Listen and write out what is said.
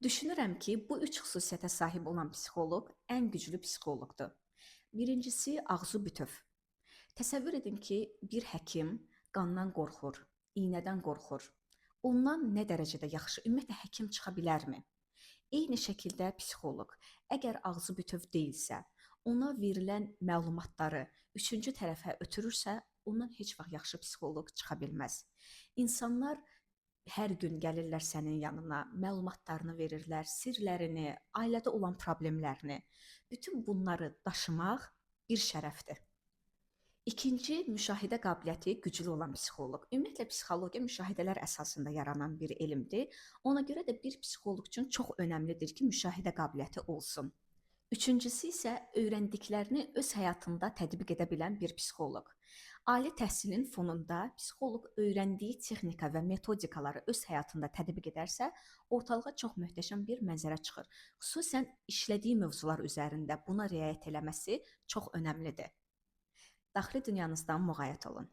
Düşünürəm ki, bu üç xüsusiyyətə sahib olan psixoloq ən güclü psixoloqdur. Birincisi, ağzı bütöv. Təsəvvür edin ki, bir həkim qandan qorxur, iynədən qorxur. Ondan nə dərəcədə yaxşı, ümumiyyətlə həkim çıxa bilərmi? Eyni şəkildə psixoloq, əgər ağzı bütöv deyilsə, ona verilən məlumatları üçüncü tərəfə ötürürsə, ondan heç vaxt yaxşı psixoloq çıxa bilməz. İnsanlar hər gün gəlirlər sənin yanına, məlumatlarını verirlər, sirlərini, ailədə olan problemlərini. Bütün bunları daşımaq bir şərəfdir. İkinci, müşahidə qabiliyyəti güclü olan psixoloq. Ümumiyyətlə psixologiya müşahidələr əsasında yaranan bir elmdir. Ona görə də bir psixoloq üçün çox önəmlidir ki, müşahidə qabiliyyəti olsun. Üçüncüsü isə öyrəndiklərini öz həyatında tətbiq edə bilən bir psixoloq. Ali təhsilin fonunda psixoloq öyrəndiyi texnika və metodikaları öz həyatında tətbiq edərsə, ortalığa çox möhtəşəm bir mənzərə çıxır. Xüsusən işlədiyi mövzular üzərində buna riayət eləməsi çox önəmlidir. Daxili dünyanızdan müğayət olun.